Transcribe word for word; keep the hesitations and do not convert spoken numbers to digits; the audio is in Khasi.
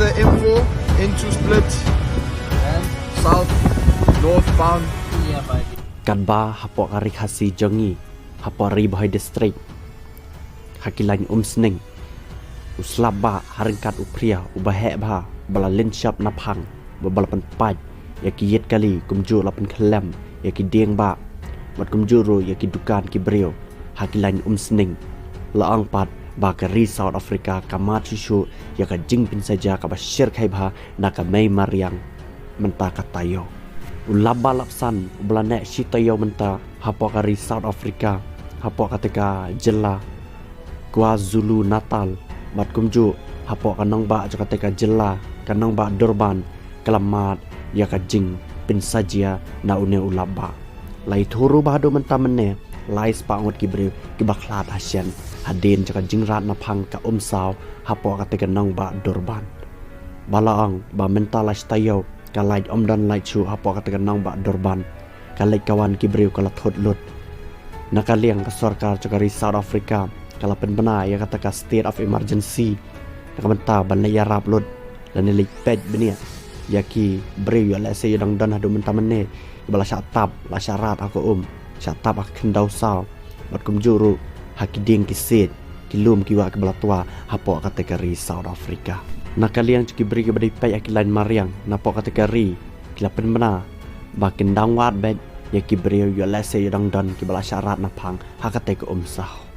The M four into split and south northbound. Katba hapoh ka ri Khasi jong ngi, hapoh Ri Bhoi District, ha ki lain Umsning, u slap bah ha ryngkat u phria uba heh bha, ba la lynshop na phang, ba, ba la pynpait ïa ki ïit kali, kumjuh la pynkhlem ïa ki dieng bah, bad kumjuh ruh ïa ki dukan ki briew ha ki lain Umsning. La ong pat ba ka ri South Africa ka mad shuh shuh ïa ka jingpynsaja kaba shyrkhei bha na ka mei mariang mynta ka taïew. U lap bah lapsan uba la neh shi taïew mynta hapoh ka ri South Africa, hapoh kata ka jylla KwaZulu Natal, bad kumjuh hapoh ka nongbah jong kata ka jylla, ka nongbah Durban, ka la mad ïa ka jingpynsaja na une u lap bah. La ïathuh ruh ba haduh mynta mynne lai spah ngut ki briew kiba khlad hashen hadien jong ka jingrat na phang ka Umsaw hapoh kata ka nongbah Durban. Ba la ong ba mynta la shi taïew ka lait ym don lait shuh hapoh kata ka nongbah Durban. Ka leit ka wan ki briew ka la thut lut. Na ka liang ka sorkar jong ka ri South Africa ka la pynbna ïa kata ka state of emergency na ka bynta ban leit ïarap lut lane leit peit bniah ïa ki briew ïoh lehse ïoh dang don haduh mynta mynne ba la shah tap, la shah rat ha ka um, shah tap ha ka khyndew saw, bad kumjuh ruh ha ki dieng ki siej, ki lum ki wah kiba la twa hapoh kata ka ri South Africa. Na ka liang jong ki briew kiba dei peit ha ki lain mariang napoh kata ka ri, ki la pynbna ba kin dang wad beit ïa ki briew ïoh lehse ïoh dang don kiba la shah rat na phang ha kata ka Umsaw.